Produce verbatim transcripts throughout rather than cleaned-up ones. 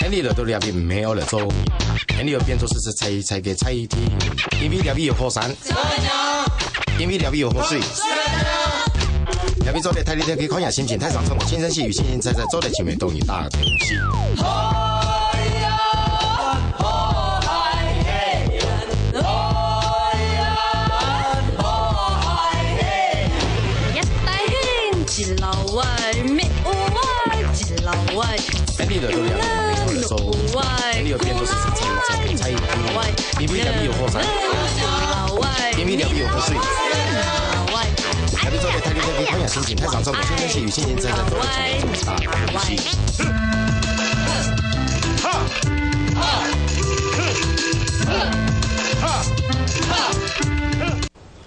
你來到這位毋係愛來做，你愛變做係實在在个在地，因為這位有好山，因為這位有好水，這位做得帶你去看下心情，太上場，親身去與親親在在做得親密動你大東西。一路愛，一路愛。 哎，你來到這位，你來做，哎，你愛變做係實在在个在地，因為這位有好山，因為這位有好水，這位做得帶你去看下心情，太上場，親身去與親親在在做得親密動你大東西。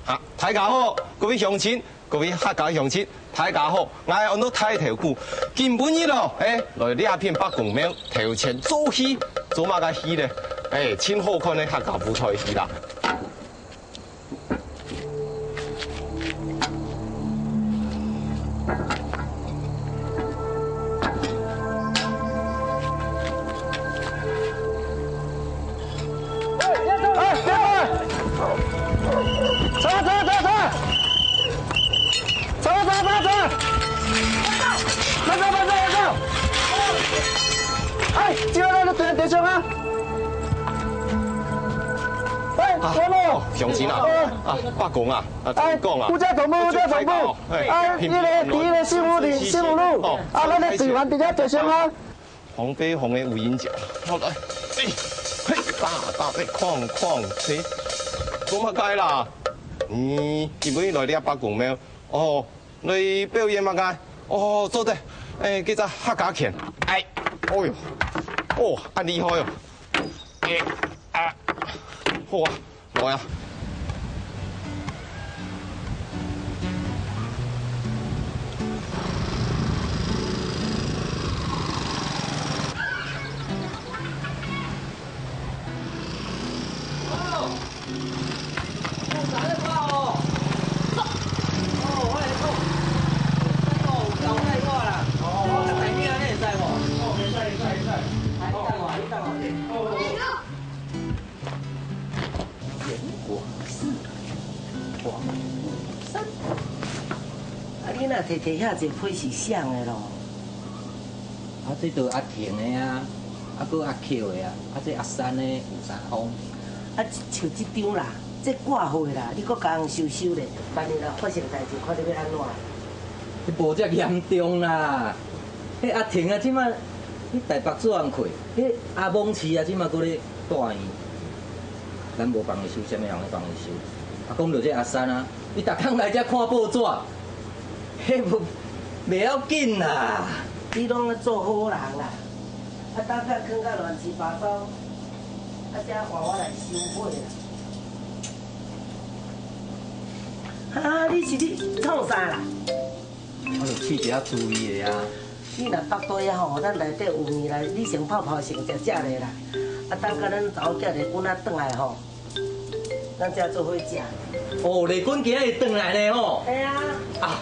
啊，大家好，各位鄉親，各位客家鄉親，大家好，𠊎安到大頭牯。今晡日咯，哎，來這片伯公廟頭前做戲，做麼个戲呢？哎，盡好看个客家舞台戲啦。 哎，別過來！走，走，走，走！走，走，走，走！慢走，慢走，慢走！哎，這个來，對，對上啊！哎，啊，我呢？鄉親啊，哎，啊，伯公啊，啊，哎，講啊，有隻同步，有隻同步。哎，哎，你咧，第一个幸福里，幸福路，哦，啊，咱个隊員佇遮對上啊。 紅飛鴻个烏雲腳，好來，哎，嘿，打打這哐哐，嘿，做麼个啦？嗯，今晡日來這伯公廟，哦，來表演麼个？哦，做得，哎，這隻客家拳，哎，哦喲，哦，恁厲害哦，哎，啊，好啊。 來啊！啊，你若提提遐濟批是啥人个咯？啊，這都阿婷个啊，啊，閣阿Q个啊，啊，這阿三个有三封。啊，像這張啦，這掛號个啦，你閣共人收收咧，萬一若發生代誌，看你欲按怎？這無遮嚴重啦。彼阿婷啊，這馬去台北做工課，彼阿蒙奇啊，這馬閣咧蹛院。咱無幫伊收，啥物人欲幫伊收？啊，講到這阿三啊， 你逐工來遮看報紙，彼無，袂要緊啦。你攏愛做好人啦，啊，逐工囥甲亂七八糟，啊，才換我來收尾啦。哈，你是咧創啥啦？我就試一下滋味的啊。你若腹肚枵吼，咱內底有物來，你先泡泡先食食咧啦。啊，等到咱查某囝、麗君仔轉來吼， 咱才做伙食。哦，麗君今仔日轉來呢吼。嘿啊。啊，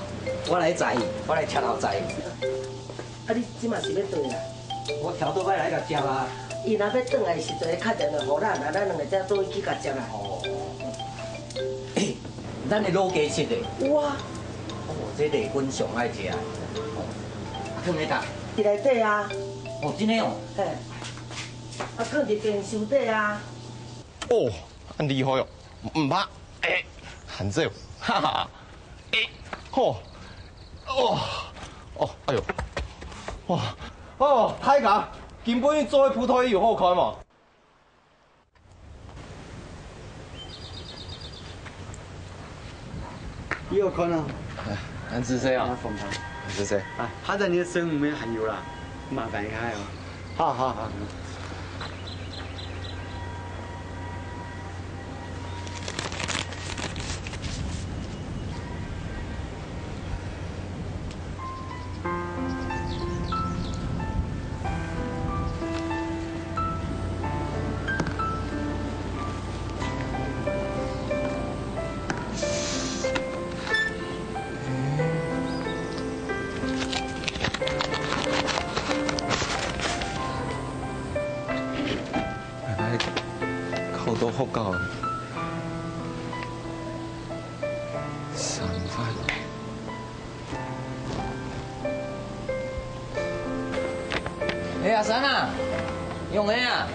我來載伊，我來車頭載伊。啊，你這馬是欲轉啦？我頭拄仔來共接啊。伊若欲轉來時陣，敲電話予咱啊，咱兩个才做伙去共接啊。哦。欸，咱的滷雞翅咧？有啊。哦，這麗君上愛食。哦，啊，囥咧佗？佇內底啊。哦，真的哦。嘿。啊，囥佇冰箱底啊。 哦，恁厲害哦！毋怕，欸，還走，哈哈，欸，吼，哦，哦，哎喲，哇，哦，大家，今晡日做个布袋戲有好看無？你有看啊？恁仔細啊？啊，訪談。恁仔細。啊，他在你的生活里面很有啦，麻煩一下哦。好，好，好。哎，阿三啊，用的啊？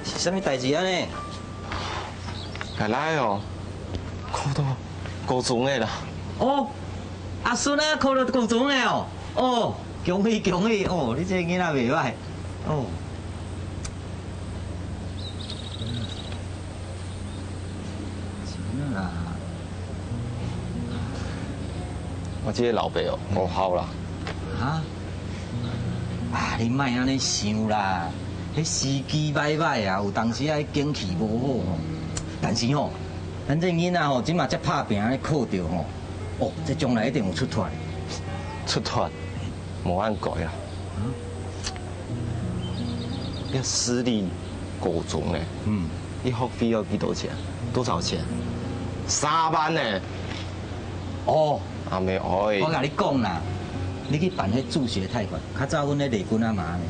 是啥物代志啊呢？ 來來哦，考到高中个啦。哦，阿孫啊，考到高中个哦。哦，恭喜恭喜哦，你這个囡仔袂歹。哦。真的啦。我這个老爸哦，無效啦。啊？啊，你莫按呢想啦，彼時機歹歹啊，有當時啊，景氣無好吼。但是吼， 反正囡仔吼，這馬才拍拚咧考著吼，哦，這將來一定有出脫。出脫，無恁該啊。嗯？這私立高中呢，嗯。你學費要幾多錢？多少錢？三萬呢。哦，阿妹，哎。我共你講啦，你去辦彼助學貸款，較早阮彼麗君仔嘛按呢，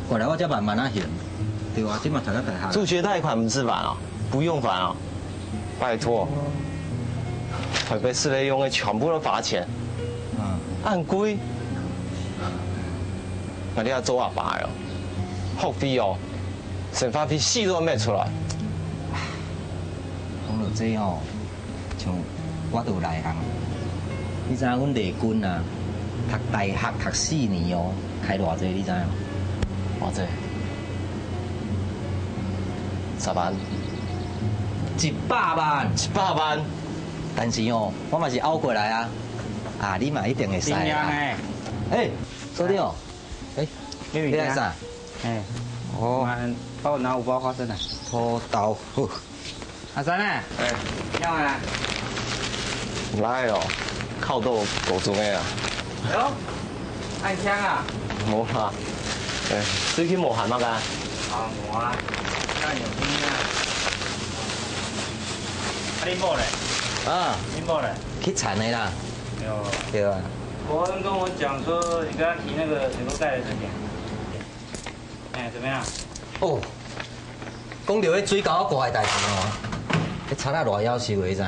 後來我才慢慢仔還，對啊，這馬讀到大學。助學貸款毋使還哦，不用還哦。 拜託，臺北市咧用个全部都罰錢，嗯。恁貴。𠊎這下做阿爸个哦，學費哦，生活費死都搣出來。講到這哦，像我都內行，你知影阮麗君啊，讀大學讀四年哦，開偌濟，你知影？偌濟？ 十萬。一百萬。一百萬。但是哦，我嘛是拗過來啊。啊，你嘛一定會使啦。真的呢。欸，收到哦。欸，妹妹你愛啥？欸，哦。幫我拿五包花生來。土豆。阿三呢？欸。你好啊。來哦，考到高中个啊。哎喲， 恁慶啊？無啦，欸，最近無閒麼个？啊，無啊，哪有閒啊？啊，你某咧？啊，你某咧？去田个啦。對哦。對啊。伯恩跟我講說，你跟他提那個水溝蓋的事情。欸，怎麼樣？哦， 講到彼水溝蓋个代誌吼，彼賊仔偌夭壽个，你知無？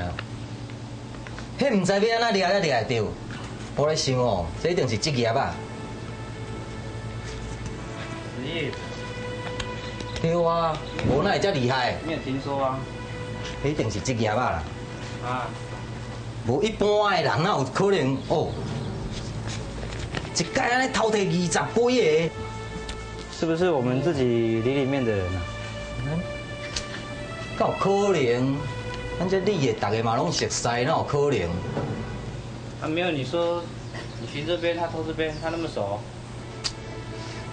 彼毋知欲按怎掠才掠會著。我咧想哦，這一定是職業啊。職業？對啊，無哪會遮厲害？你有聽說啊？彼一定是職業啊啦。啊。無一般的人哪有可能哦，一擺按呢偷提二十幾个？ 是不是我們自己里裡面的人啊？嗯，哪有可能？咱這里的，大家嘛攏熟似，哪有可能？啊，沒有，你說你騎這邊，他偷這邊，他那麼熟。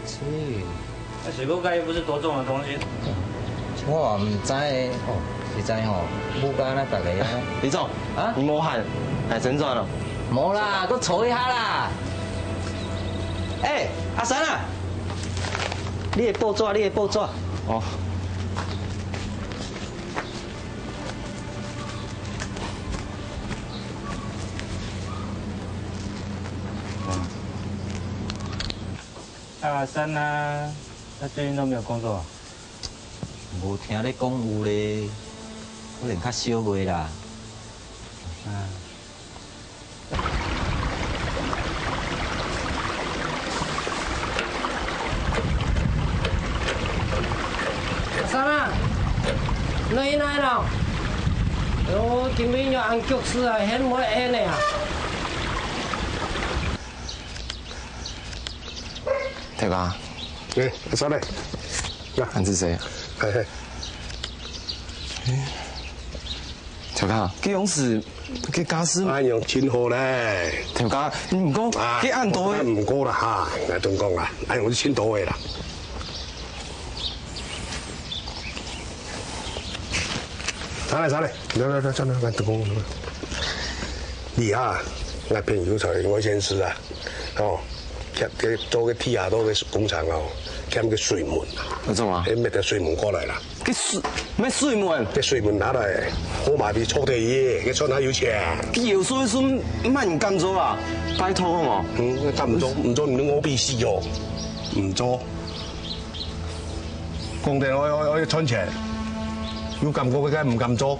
是。那水溝蓋又不是多重的東西。 我嘛毋知哦，實在吼，舞甲若逐个啊。李總，啊？你無閒，來旋轉哦。無啦，閣坐一下啦。欸，阿三啊，你的報紙，你的報紙。哦。 阿三啊，他最近都沒有工作啊？無聽咧講有咧，可能較少月啦。啊。阿三啊，你哪來咯？哦，今晡日又紅腳趾啊，現無煙个啊。 頭家。欸，阿三呢？那。恁仔細。嘿嘿。頭家，這樣式，這家私。哎喲，真好咧。頭家，毋過，啊，這恁多个。毋過啦哈，𠊎同你講啊，哎，𠊎是真多个啦。上來，上來，來來來，上來，𠊎同你講。你啊，𠊎朋友在外縣市啊， 哦，欠个做个地下道个工程哦，欠个水門。那種啊？你搣个水門過來啦。這水，搣水門？這水門拿來，好嘛，你坐地鐵，你賺下有錢。佢有水水，慢慢做啊，拜託好無？嗯，那敢毋做，毋做，你我必死哦，毋做。講得我我我賺錢，有感覺个，毋敢做。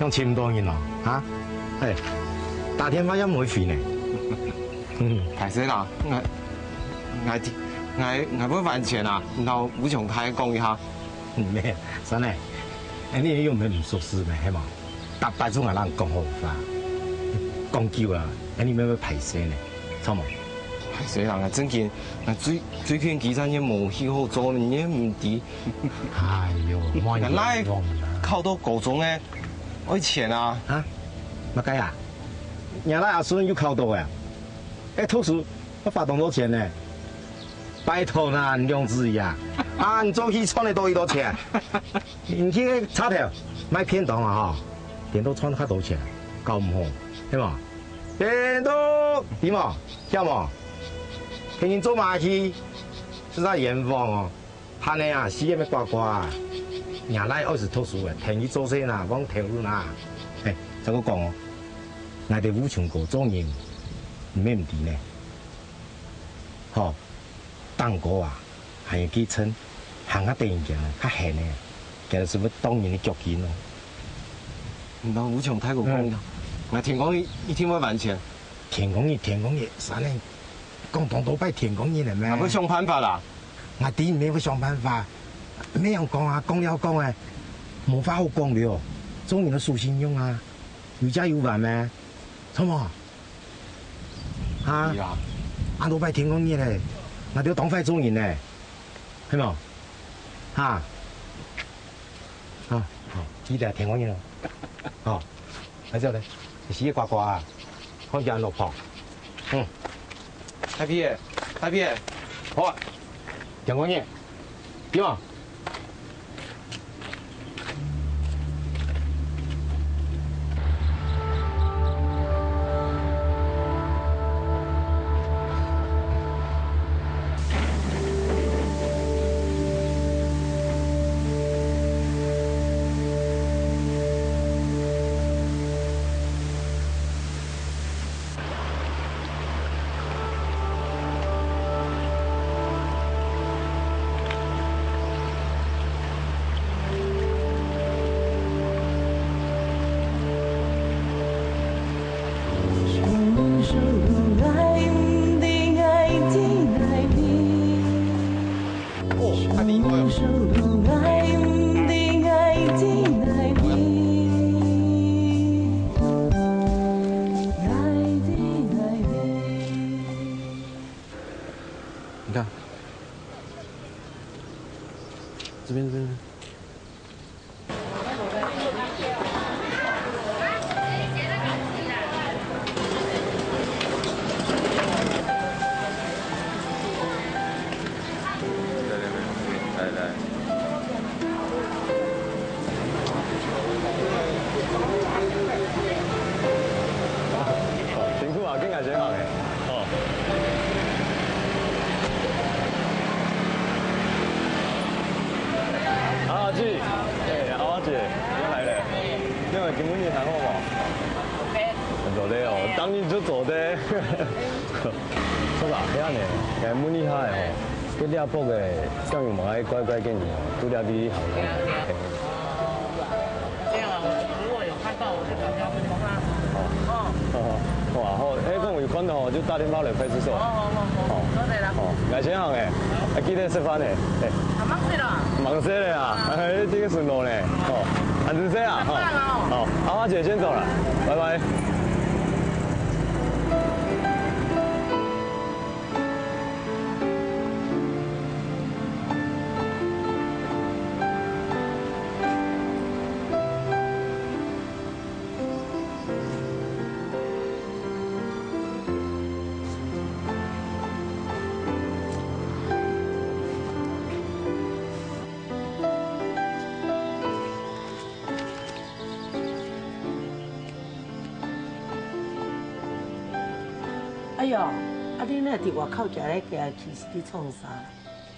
仰尋毋到人哦，哈？哎，打電話也毋會回呢。嗯，歹勢啦，𠊎𠊎𠊎𠊎會還錢啊，你摎吳強太講一下。毋係，三妹，哎，你又毋係毋熟事咩，係無？逐擺總愛摎人講好話，講久啊，哎，你乜會歹勢呢，著無？歹勢啦，𠊎正經，𠊎最最近幾三年無戲好做，你也毋知。哎喲，莫𠊎倈仔講啦。考到高中个，愛錢啊。啊？麼个啊？若倈仔阿孫又考到啊？哎，讀書 愛花當多錢呢。拜託啦，你兩子啊，啊，你做戲賺得到幾多錢？你去該茶頭賣便當啊吼，顛倒賺較多錢，搞毋好，係無？顛倒，知無？曉無？別人做麼个戲，實在冤枉哦。 恁呢啊，死个乜呱呱啊！若倈仔愛時讀書个，跈佢做事哪，望頭路哪。嘿，再過講哦，𠊎兜吳強哥做人，你乜毋知呢。吼，當哥啊，還有幾層，行較得人驚，較閒个，佢係會當人个腳筋哦。你摎吳強大哥講一下，嗯。𠊎天光日一定會還錢。天光日，天光日，三妹，講當多擺天光日了咩？𠊎會想辦法啦。 𠊎知你乜會想辦法，毋係恁樣講啊，講了講欸，無話好講了。做人愛守信用啊，有借有還咩？著無？哈？係啊。恁多擺天光日咧，𠊎兜當壞做人咧，係無？哈？ 好，好，記得天光日哦。好，來，走咧，你死个呱呱啊，看佢安到破。嗯。大皮仔，大皮仔，好啊，天光日，對嗎？ 哦，太美了。你看，这边，这边。 辛苦啊，今日先行欸。哦。阿姊，欸，阿姊，你來了。你今晡日還好無？還做得哦，當日就做得。 著啦，恁樣呢，𠊎問一下仔吼，該這駁仔，敢有麼个怪怪个人吼，在這位行動？這樣啊，我如果有看到，我就打電話問他。哦。哦。好啊，好，欸，講有看到吼，就打電話來派出所。好，好，好，好。好。多謝啦。好，𠊎先行欸，啊，記得食飯欸，欸。啊，忙死了。忙死了啊，欸，這个順路呢，好，恁仔細啊，好。拜拜啦，哦。好，阿花姐先走了，拜拜。哎喲，啊你哪佇外口行來行去是咧創啥？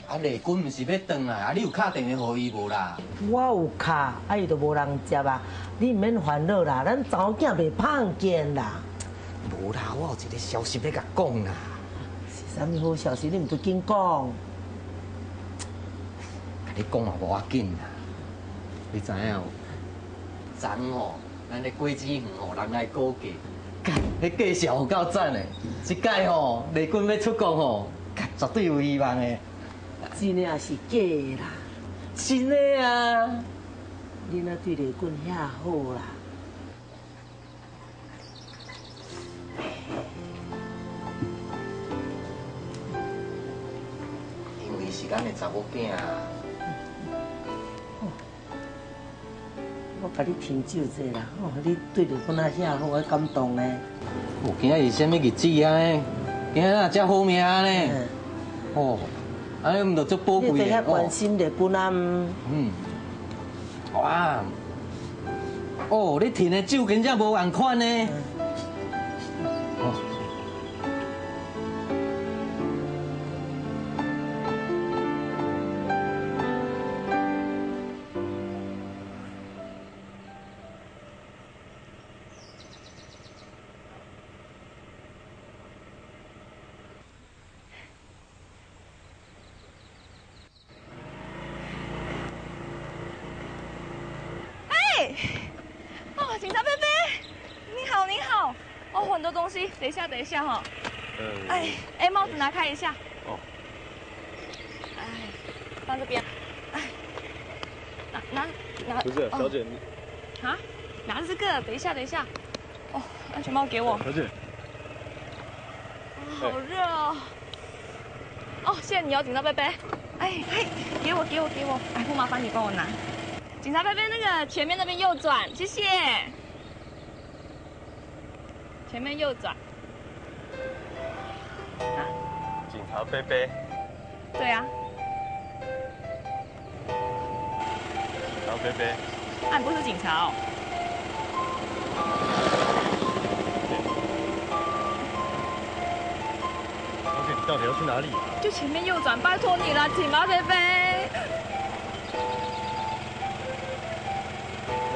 啊麗君毋是欲轉來，啊你有敲電話予伊無啦？我有敲，啊伊都無人接啊。你毋免煩惱啦，咱查某囝袂拍毋見啦。無啦，我有一个消息欲共講啦。是啥物好消息？你毋著緊講。共你講嘛無要緊啦。你知影無？昨昏吼， 咱个果子園吼，人來估價，幹，彼價數有夠讚的，這屆吼，麗君欲出國吼，幹，絕對有希望的。真的抑是假的啦？真的啊！你哪對麗君遐好啦？因為是咱的查某囝啊。 我共你添酒濟啦，吼，你對麗君仔遐好，我感動呢。哦，今仔日啥物日子啊？今仔日遮好命呢？嗯。哦，按呢毋就足寶貴的，你著遐關心麗君仔。哦。嗯。哇，哦，你添的酒跟遮無仝款呢。嗯。哦。 哎，哦，警察伯伯，你好，你好。哦，很多东西，等一下，等一下哈。嗯。哎，哎，帽子拿开一下。哦。哎，放这边。哎，拿拿拿。不是，哦。小姐，你啊，拿这个，等一下，等一下。哦，安全帽给我。小姐。哦，好热哦。 哦，谢谢你哦，警察伯伯。哎，哎，给我，给我，给我。哎，不麻烦你帮我拿。警察伯伯，那个前面那边右转，谢谢。前面右转。啊？警察伯伯。对啊。 小伯伯。啊，你不是警察哦。小姐，你到底要去哪里啊？就前面右转，拜托你了，警察伯伯。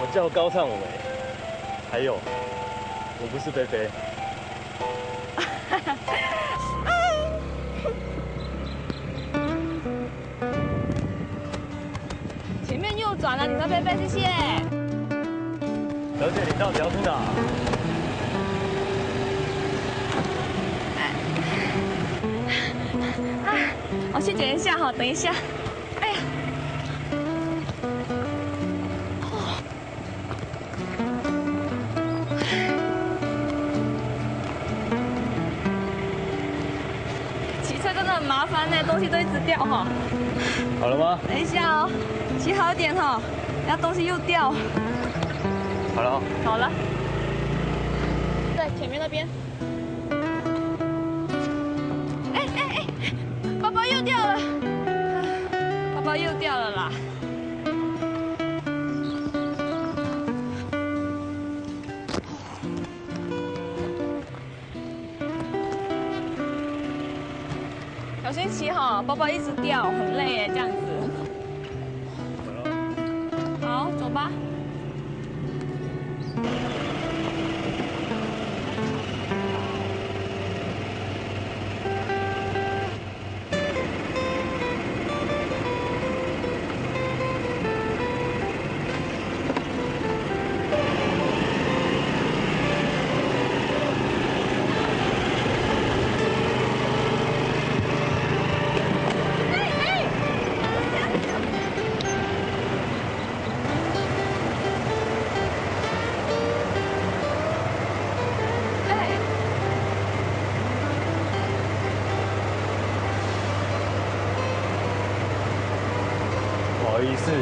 我叫高尚武欸，还有，我不是伯伯。 前面右转啊，警察伯伯，谢谢。小姐，你到底要去哪？啊，我先剪一下哈，等一下。哎呀，哦。 骑车真的很麻烦呢，东西都一直掉哈。好了吗？等一下哦，骑好一点哈，那东西又掉。好了哦。好了。在前面那边。哎，哎，哎，包包又掉了。包包又掉了啦。 小心骑哈，包包一直掉，很累耶，这样子。好，走吧。 不好意思。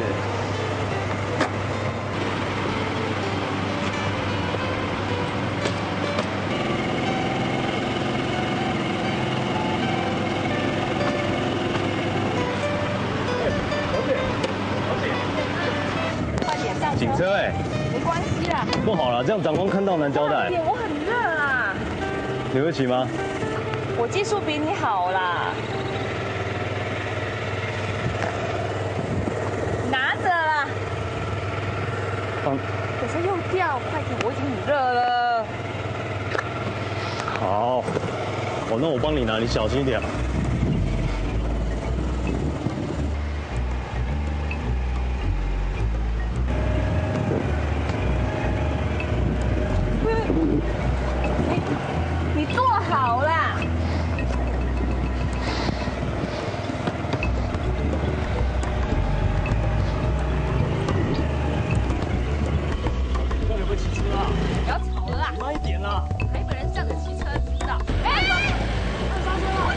警车欸，没关系啦。不好啦，这样长官看到难交代。快点，我很热啊。你会骑吗？我技术比你好啦。拿着啦。嗯。等下又掉，快点，我已经很热了。好，哦，那我帮你拿，你小心一点。 你，你坐好啦。不要吵了啦。慢一点啦。台北人这样子骑车，知道？哎，我踩到了。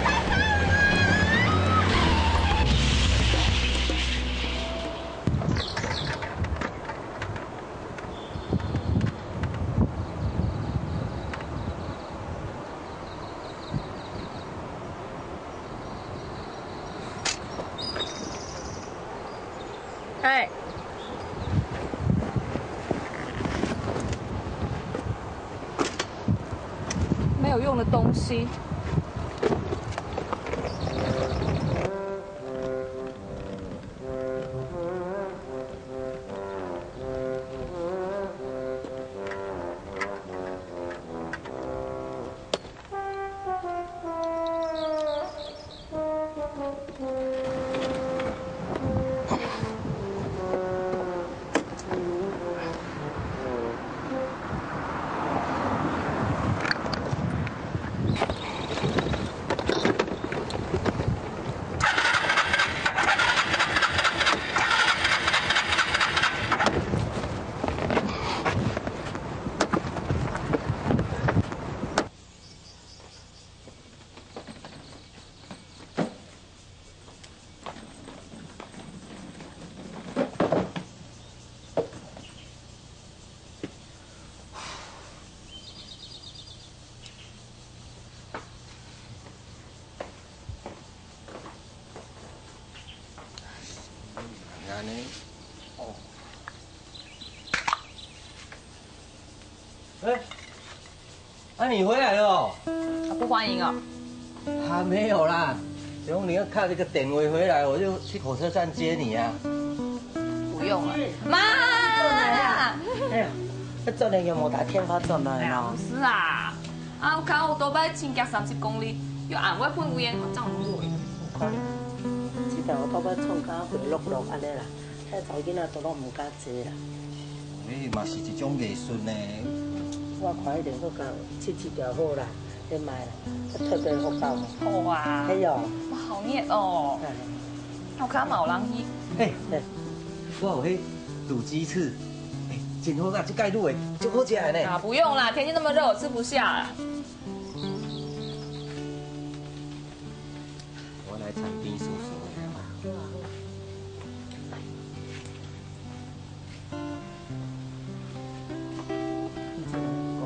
哎，没有用的东西。 安呢，哦。哎，啊，你回来了哦？啊，不欢迎哦。还没有啦，只有你要看这个点位回来，我就去火车站接你啊。不用了，妈。哎呀，那转来有没有打电话转来呢？不是啊， 啊，我看我都要请假三十公里，又安慰朋友，好像很远。我看，这条我都要冲干回落落安尼啦，遐查某囡仔都落毋敢坐啦。你嘛是一种艺术呢。我看一定好搞，七七条好啦，你买啦，特别好搞。好啊。嘿哟。哇，好热哦。哎。我看嘛有人去。哎，哎。我有去卤鸡翅，哎，真好啊，这个卤的，真好食呢。啊，不用啦，天气那么热，我吃不下啦。 我来餐厅数数。你怎么讲？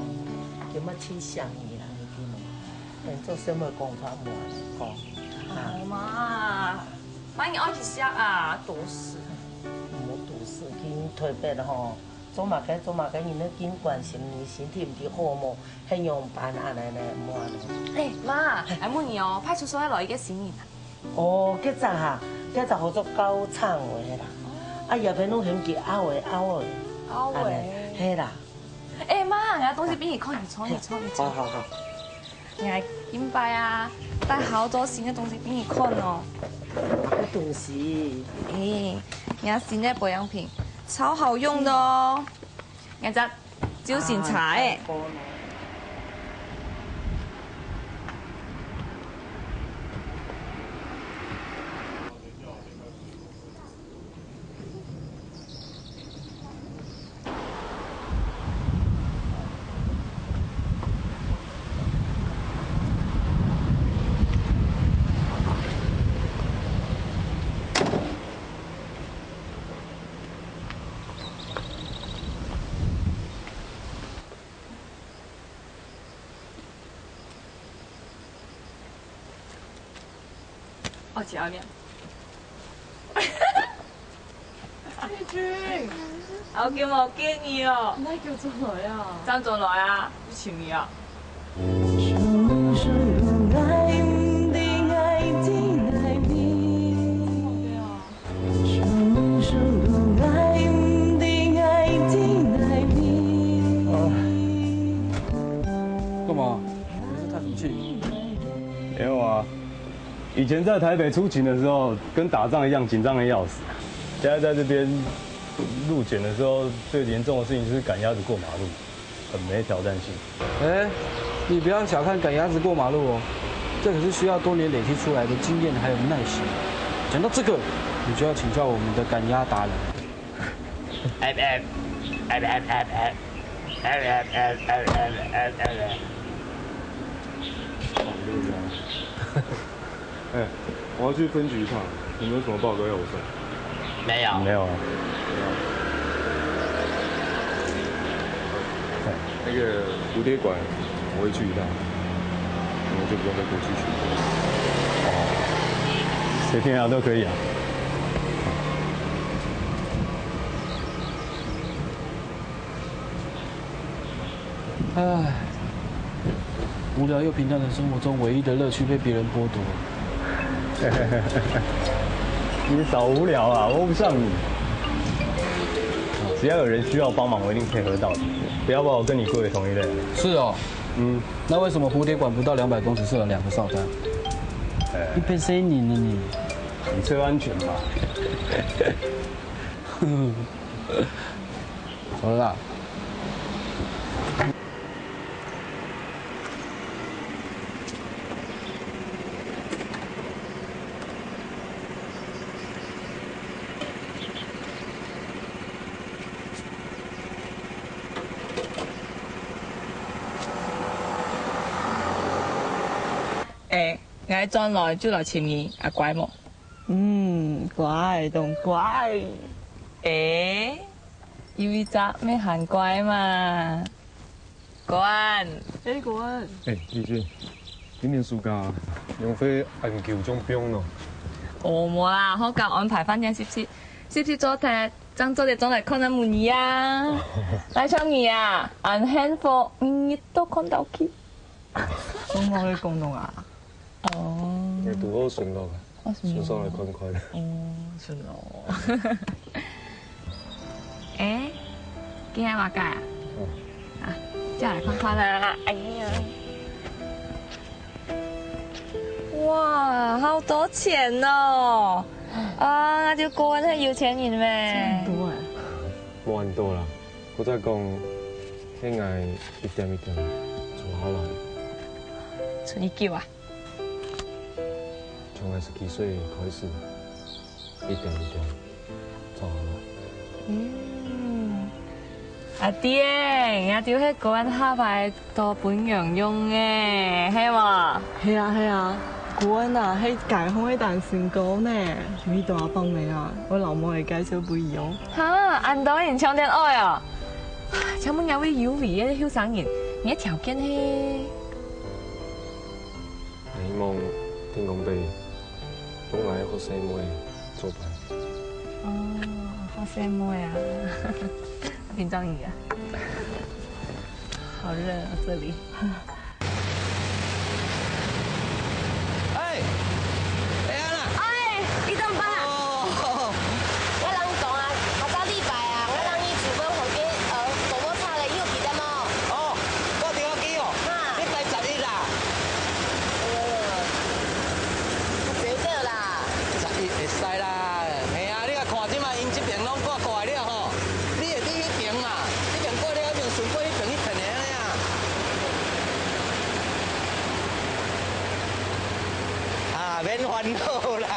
今仔真想你啦，你听无？哎，做什么讲法无安尼讲？啊。好嘛，妈，你要去下啊，多事。无多事，今特别吼，做么个做么个，你那紧关心你身体毋知好无？ 很勇敢安尼呢，莫呢。哎，妈，哎，問你哦，派出所要來一个新人啊？哦，今朝哈，今朝好做高唱位啦。啊，也别弄很给阿伟阿伟。阿伟。安尼，嘿啦。哎，妈，人家东西给你看，你穿，你穿，你穿。好好好。你看今擺啊，帶好多新的東西給你看哦。好東西。哎，你看新的保養品，超好用的哦。你看這 酒精茶誒。哦，姐，阿娘。志军，好久無見你哦。哪久轉來啊？正轉來啊，你尋你啊？没有啊，以前在台北出勤的时候，跟打仗一样紧张的要死。现在在这边路检的时候，最严重的事情就是赶鸭子过马路，很没挑战性。哎，你不要小看赶鸭子过马路哦，这可是需要多年累积出来的经验还有耐心。讲到这个，你就要请教我们的赶鸭达人。哎哎哎哎哎哎哎哎哎哎哎哎！哎，我要去分局一趟，你们有什么报告要我送？没有。没有啊。那个蝴蝶馆，我会去一趟，你们就不用再过去巡逻。哦，随便啊，都可以啊。唉，无聊又平淡的生活中，唯一的乐趣被别人剥夺。你少无聊啊，我又不像你。只要有人需要帮忙，我一定配合到底。不要把我跟你归为同一类。是哦。嗯。那为什么蝴蝶馆不到两百公尺设了两个哨站？哎。你变谁你呢你？你最安全吧。好了啦。哎，𠊎转來就來尋你，啊乖無？嗯，乖，當乖。哎，有一隻乜還乖嘛。 國安。哎，國安。哎，麗君，今年暑假，仰會恁久將放喏？哦，無啦，學校安排飯店實習，實習做忒，正做得轉來看下妹仔啊。來像你啊，恁幸福，日日都看到佢。講到你講到啊。 哦。你堵好順路啊，哦，順路。順手來看看。哦，順路。哎，今日麼个啊？哦。啊，再來看看啦。哎呀。哇，好多錢哦！啊，那就國安係有錢人咩？真多哎。無恁多啦，我再講，係𠊎一點一點做下來。存幾久啊？ 從𠊎十幾歲開始，一點一點做下來。嗯，阿弟，這就係國安下擺多分人用个，係無？係啊，係啊，國安啊，係街項个單身哥呢，有幾多阿伯姆啊，𠊎老妹仔介紹分你哦。哈，恁多人搶等愛哦！請問這位有為个後生人，你个條件係？ 𠊎希望天公伯當𠊎个學生妹做伴。哦，學生妹啊，緊張你啊。好熱啊，這裡。哎，哎呀啦。哎，你怎麼辦啊？哦。我同你講啊，下隻禮拜啊，𠊎同你煮飯，後背，呃，婆婆炒个，你有記得無？哦，我聽有記哦。 哈。你排十一啦？哎喲，較早兜啦。十一會使啦。嘿啊，你共看這馬𪜶這爿攏掛掛了吼，你會去彼爿嘛？這爿掛了，一定順過彼爿去跈个啊。啊，免煩惱啦，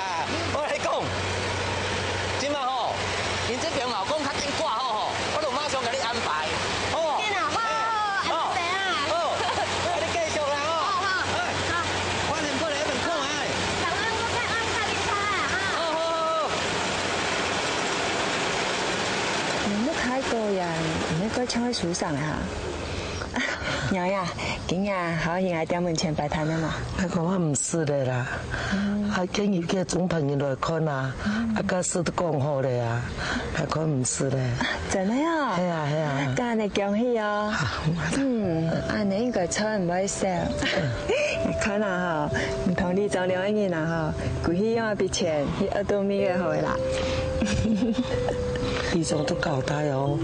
我來講，這馬吼，𪜶這爿嘛有講較緊掛好吼。 我就馬上共你安排。好無？緊啊，好，好，好，好，好，好，你繼續啦，吼。好，好，哎，好。我先過來彼爿看覓。好，好，好，好。你毋好太過癮，你毋好怪像个書生啊。娘呀，今日好去𠊎店門前擺攤个嘛？𠊎講𠊎毋使咧啦。 啊，今日个總辦人來看啊，啊，假使都講好咧啊，𠊎看毋使咧。真个哦？係啊，係啊。該恁仔恭喜哦。啊，嗯，恁仔應該賺毋會少。你看啊吼，毋同里長兩個人啊吼，歸去用一筆錢去學做米个好个啦。里長都交代哦，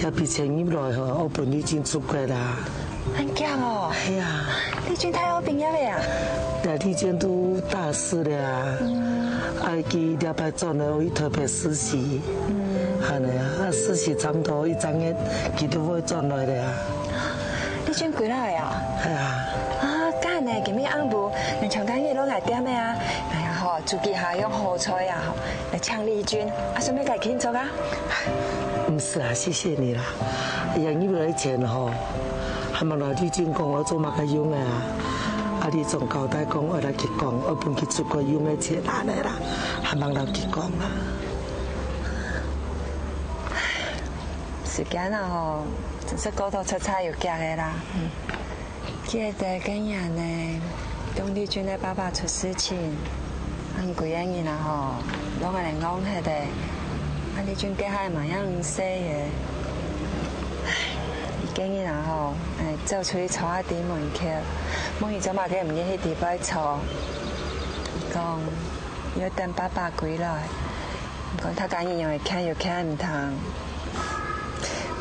這筆錢入來吼，𠊎分麗君出國啦。恁遽哦！係啊。麗君大學畢業了啊？對，麗君讀大四了啊。啊，佢這擺轉來去台北實習。嗯。恁呢啊，啊，實習差不多一隻月，佢就會轉來了啊。麗君歸來啊？係啊。啊，該恁呢，今晡日暗晡，你請佢落來店个啊？哎呀吼，煮幾下樣好菜啊吼，來請麗君，啊，順便來慶祝啊。 毋使啊，謝謝你啦。哎呀，你入來錢吼，還吂摎麗君講愛做麼个用个啊？啊，你總交代講愛摎佢講，愛分佢出國用个錢恁呢啦，還吂摎佢講啊。時間啊吼，真係過到噠噠有遽个啦。嗯。 記得該年呢，當麗君个爸爸出事情，恁歸个人啊吼，攏恁呢戇忒个，啊麗君該下嘛也毋細个。唉，佢該日啊吼，哎，走出去坐下在門口，問佢做麼个毋願意去裡背坐。佢講， 要等爸爸歸來。毋管大家仰仔勸又勸毋聽，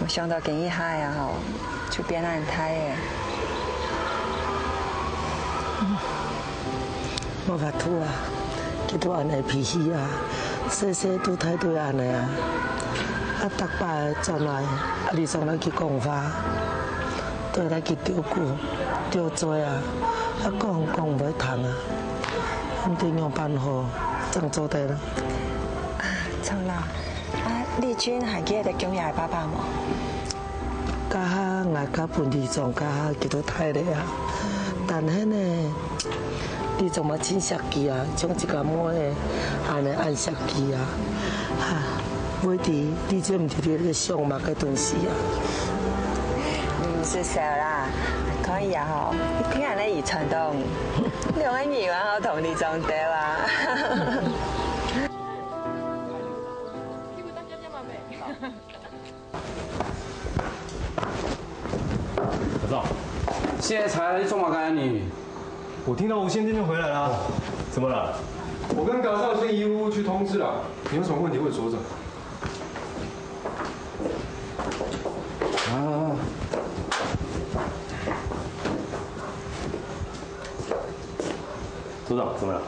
無想到今一下啊吼，就變恁大个。無法度啊，佢都恁呢脾氣啊，細細都態度恁呢啊。啊，逐擺轉來，啊，你常摎佢講話，都愛摎佢照顧、照做啊，啊，講講毋會聽啊。 毋知仰般好，正做得啦。啊，長老，啊，麗君還記得講佢个爸爸無？該下𠊎佮分里長該下佢都大了啊，但係呢，里長嘛盡惜佢啊，像自家妹仔恁呢恁惜佢啊。啊，毋知麗君毋知佢在想麼个東西啊？嗯，係啦，可以啊吼，一定恁呢遺傳到你。 兩個人啊，好同里長兜啊。老赵，現在才來做麼个呢？我聽到吳先生就回來了。怎麼了？我跟高少先一屋去通知了，你有什麼問題問所長。 啊。組長，怎麼了？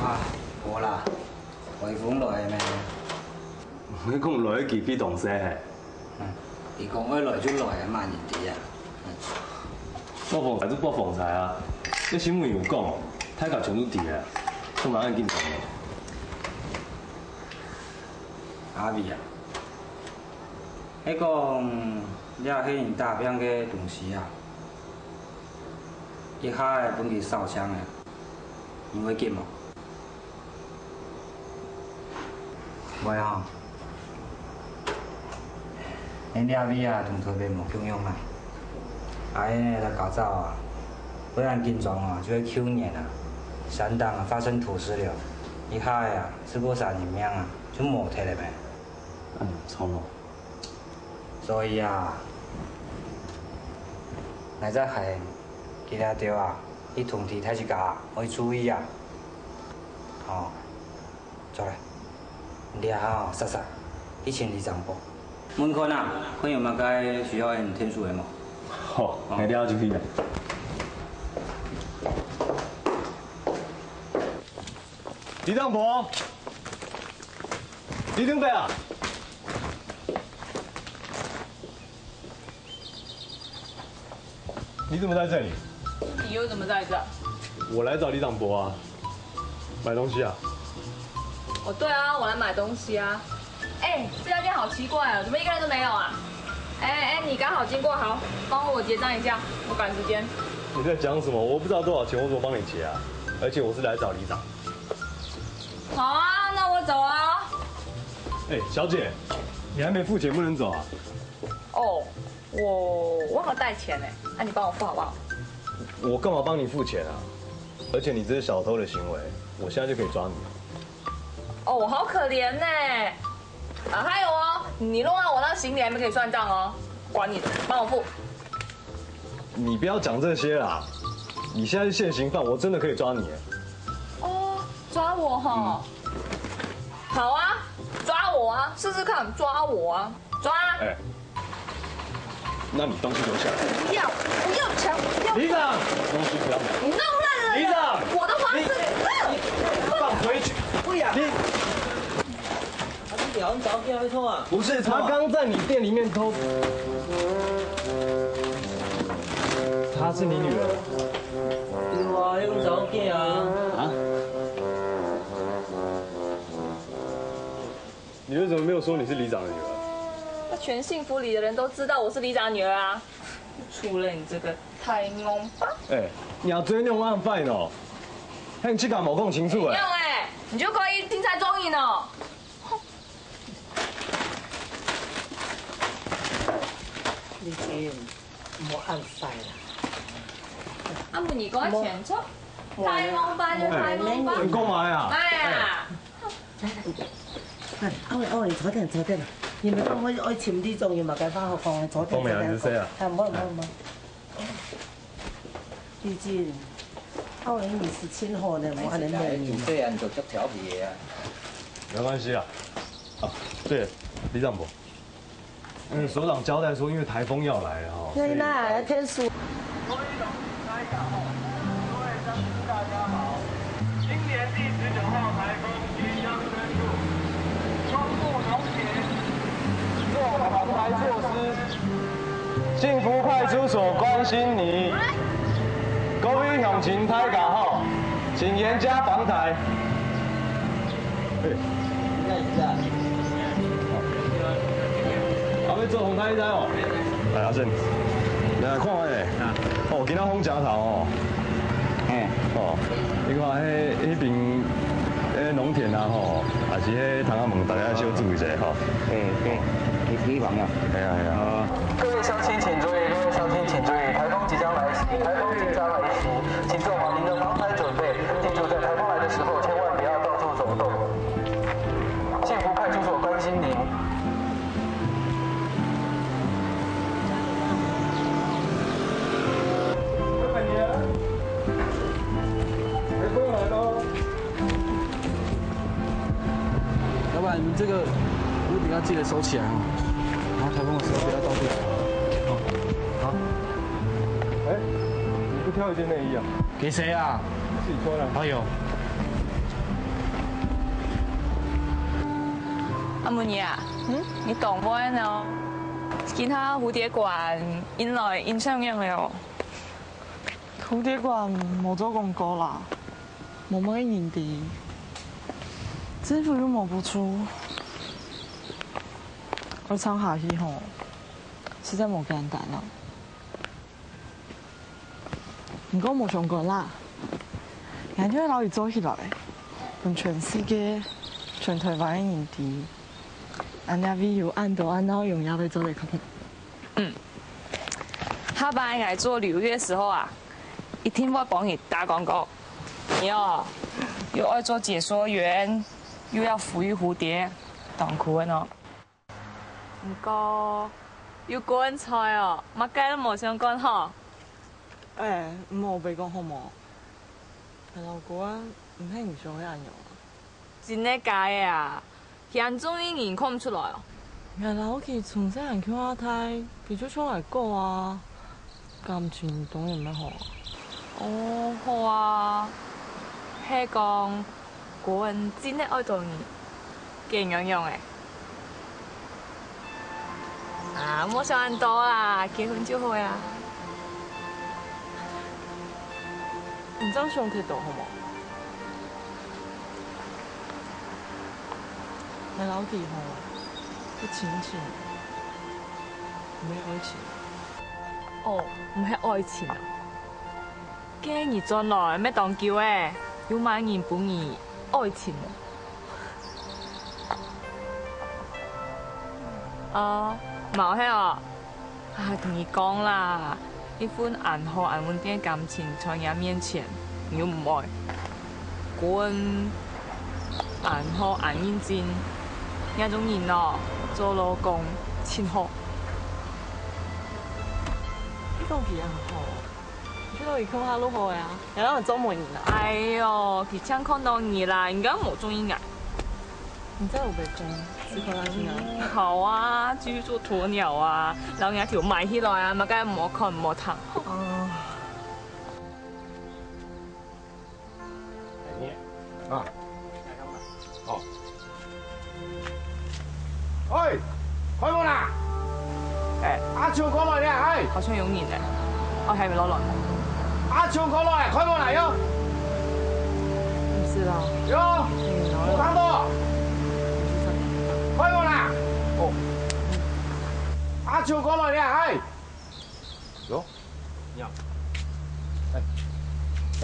啊，無啦，微風來咩？你講來个機會當細嘿。嗯，佢講愛來就來个嘛，人知啊。嗯。發風颱就發風颱啊，這新聞有講，大家全都知啊，做麼恁緊張呢？ 阿偉啊，係講這係你打拼个東西啊，一下仔分佢掃淨了，你會急無？會啊，𠊎這位啊，同台北無共樣啊。啊，𠊎个駕照啊，會恁緊張啊，就係舊年啊，山頂啊發生土石流，一下仔啊，四個三人命啊，就無忒了咩。 嗯，著囉。所以啊，𠊎再喊佢兜啊，去通知大自家愛注意啊。好，著了，你這下煞煞去尋里長伯，問看啊，看有麼个需要𠊎等𢯭手个無？好，𠊎這下就去了。里長伯。 里長伯啊！你怎麼在這裡？你又怎麼在這？我來找里長伯啊，買東西啊。哦，對啊，我來買東西啊。哎，這家店好奇怪哦，怎麼一個人都沒有啊？哎哎，你剛好經過，好，幫我結帳一下，我趕時間。你在講什麼？我不知道多少錢，我怎麼幫你結啊？而且我是來找里長。 好啊，那我走啊。哎，小姐，你還沒付錢，不能走啊。哦，我忘了帶錢哎，那你幫我付好不好？我幹嘛幫你付錢啊？而且你這是小偷的行為，我現在就可以抓你。哦，我好可憐呢。啊，還有哦，你弄到我那行李還沒給算帳哦，管你的，幫我付。你不要講這些啦，你現在是現行犯，我真的可以抓你耶。哦，抓我吼？好啊，抓我啊，試試看，抓我啊。抓！哎，那你东西留下来。不要，不要抢，不要！里长，东西不要拿。你弄乱了里长，我的花束。你，你放回去。不要！你，他是兩脚给他冲啊！不是，他刚在你店里面偷。她是你女儿？对啊，用脚给啊！啊？你为什么没有说你是里长的女儿？那全幸福里的人都知道我是里长女儿啊。除了你这个太戇吧。哎，你要追那种案犯哦，还有这个没讲清楚哎。用哎，你就可以听在中意呢。你这，莫按晒啦。啊，问你个钱错，太戇吧就太戇吧。你讲嘛呀？哎呀。 哎，阿伟，阿伟，坐定，坐定。你们讲我爱情理中，有嘛该话好讲的，坐定，讲咩啊？坐定。你是谁啊？哎，莫莫莫。毕竟，阿伟你是亲好的，我还能问你。主持人就足调皮的啊。没关系啊。啊，对了，里长伯，那个首长交代说，因为台风要来了哈，所以那那天数。各位乡亲大家好，今年第十九号台风即将登陆，光复农田，做防台措施。幸福派出所关心你，各位乡亲大家好，请严加防台。哎，你看一下，啊，要做防台一台哦。哎，阿正，来看下咧。哦，今仔风真透哦。哎，哦，你看迄迄边，迄农田啊吼，还是迄窗仔门，大家小注意一下吼。哎，对，你提防啊。哎呀哎呀。各位乡亲请注意，各位乡亲请注意，台风即将来袭，台风即将来袭，请做好您的防台准备，记住在台风来的时候千万不要到处走动。幸福派出所关心您。 老板，你们这个屋顶要记得收起来哦，然后台风的时候不要到处走。哦，好。哎，你不挑一件内衣啊？给谁啊？自己穿啊。哎呦，阿姆尼啊，嗯，你懂我呢？今下蝴蝶馆引来影响样了。蝴蝶馆无做广告啦，无么个人知，政府又无补助，要撑下去吼，实在无简单啊。 毋過無相干啦，𠊎就會摎佢做起來，分全世界、全台灣个人知，恁樣會有恁多恁鬧熱个做得看。嗯，下擺𠊎做旅遊个時候啊，一定會幫你打廣告。你哦，又愛做解說員，又要撫育蝴蝶，當苦个哦。 毋過，有國恩在哦，麼个都無相干吼。哎，毋好白講好無？𠊎摎國恩毋係你想个恁樣啊。真个假个啊？佢恁中意你看毋出來哦。 𠊎摎佢從細漢共下大，佢就像𠊎哥啊，感情當然愛好啊。哦，好啊。係講，國恩真个愛著你，該仰仰仔？啊，莫想恁多啦，結婚就好啊。 你恁樣想忒多好無？𠊎摎佢吼，係親情，毋係愛情。哦，毋係愛情啊。該你轉來乜當久仔，有麼人分你愛情無？啊，無係哦。 啊，同你講啦，一份恁好恁穩定个感情在若面前，你又毋愛。國恩恁好恁認真，這種人哦，做老公盡好。你講佢恁好，你去到佢共下就好啊，𠊎摎你做媒人啊。哎喲，佢淨看著你啦，應該無中意𠊎。你再有白講，思考下去啊。好啊，繼續做鴕鳥啊，然後你還給我埋起來啊，麼个無看無聽。哦。啊。哦。喂，開門啦！哎，阿秋過來了，哎。好像有人呢。哦，還沒落來。阿秋過來，開門啦，喲。不是啦。喲，哎，然後有看到？開門啦！哦。阿秋過來了，哎。喲。 哎，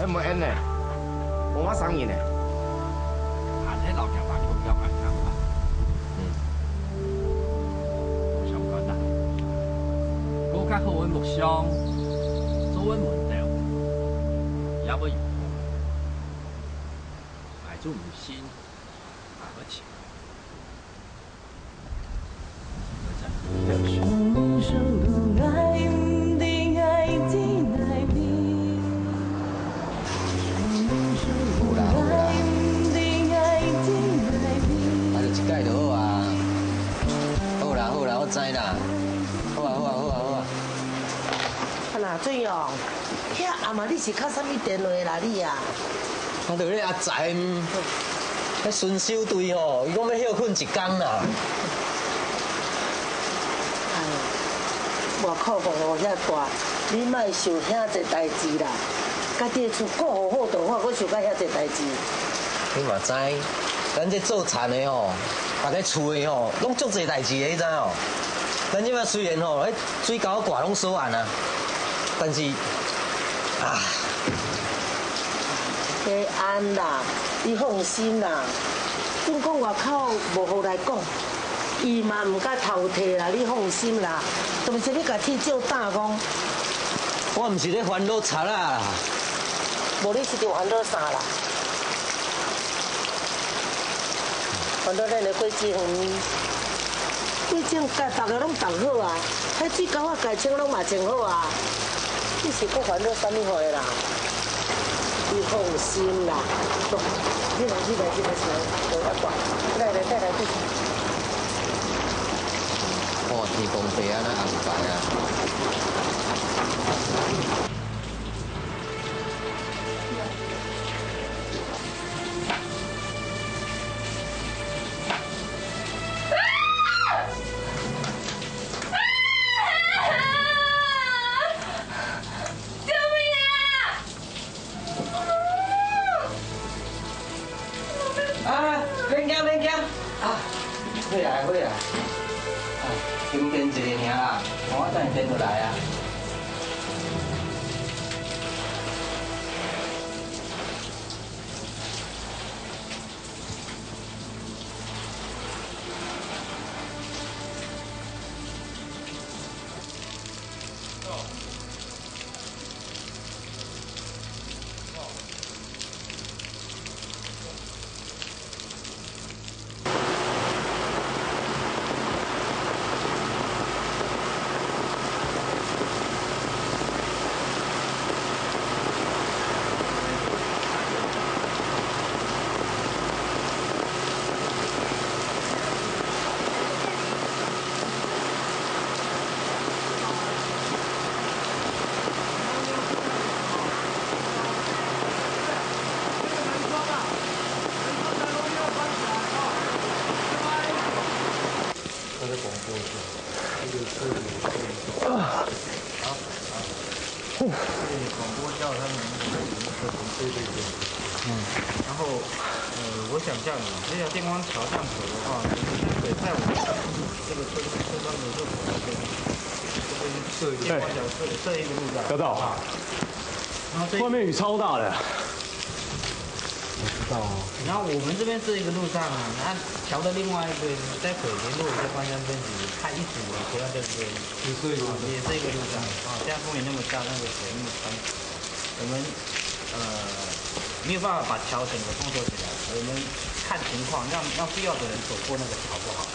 哎，無煙呢，無麼聲音呢。還係老條吧，共樣啊，嗯。無相干啦。過較好个木匠，做个門頭，也會有風。𠊎就毋信，𠊎會請。 好啦，好啦。啊，就一改就好啊。好啦，好啦，我知啦。好啊，好啊，好啊，好啊。啊，那俊勇， 遐暗啊，你是敲啥物電話啦你啊？啊，就你阿財，嗯，彼巡守隊吼，伊講欲歇睏一工啦。哎，外口風雨遐大，你莫想遐濟代誌啦。家己的厝顧好好就好，閣想到遐濟代誌。你嘛知，咱這做田的吼，逐个厝的吼，攏足濟代誌的，你知無？咱這馬雖然吼，彼 水溝蓋攏鎖絚啊，但是，啊。平安啦，你放心啦。準講外口無雨來講，伊嘛毋敢偷提啦，你放心啦。都毋是你家己照打講。我毋是咧煩惱賊啦。無你是咧煩惱啥啦？ 煩惱咱的過程，過程家，逐个攏搭好啊，彼水溝仔蓋清攏嘛清好啊，你是閣煩惱啥物貨啦？你放心啦，走，你來，你來，你來，坐，坐遐掛，來來，來來，坐。看天公伯按怎安排啊！ 救命啊！啊，免驚，免驚。啊，會啊，會啊。啊，今天一个爾啊，我等下等就來啊。他在广播一下，这个是，啊，好，好。广播叫他们那个，对对对。嗯。然后，呃，我想这样子，这条电光桥这样走的话，可能在水，在我们这个车，车窗的入口这边，这边电光桥设，设一个路障，要到。好不好？然后这外面雨超大的。 我知道哦。然后我们这边设一个路障啊，那桥的另外一边，在北边，如果在关山分局，它一组啊，不要在这边，也是一个路障。也是一个路障啊，这样风雨那么大，那个水那么宽，我们，呃，没有办法把桥整个封锁起来，我们看情况，让，让必要的人走过那个桥就好了。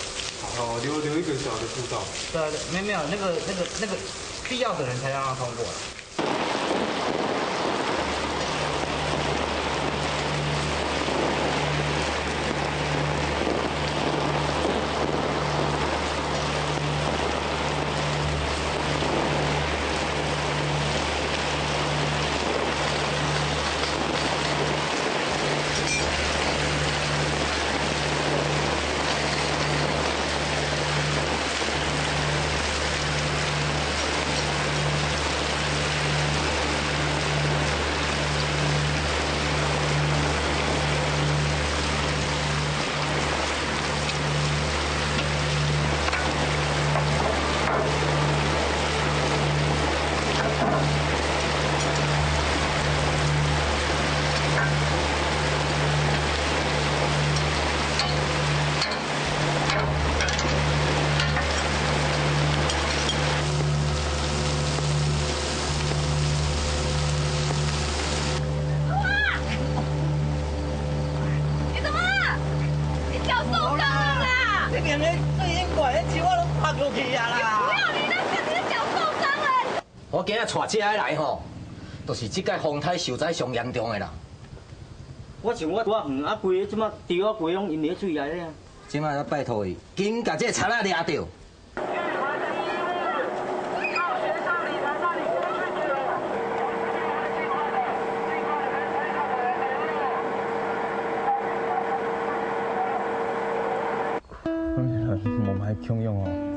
哦，留，留一个小的步道。对啊，对，没有，没有，那个，那个，那个必要的人才让他通过。去啊啦！不要，你那个，你的脚受伤了。我今仔帶遮个來吼，就是這屆風颱受災上嚴重的啦。我想我大園啊，規个這馬稻啊，規个攏淹佇水內咧。這馬欲拜託伊，緊共這个賊仔掠著。無歹共樣哦。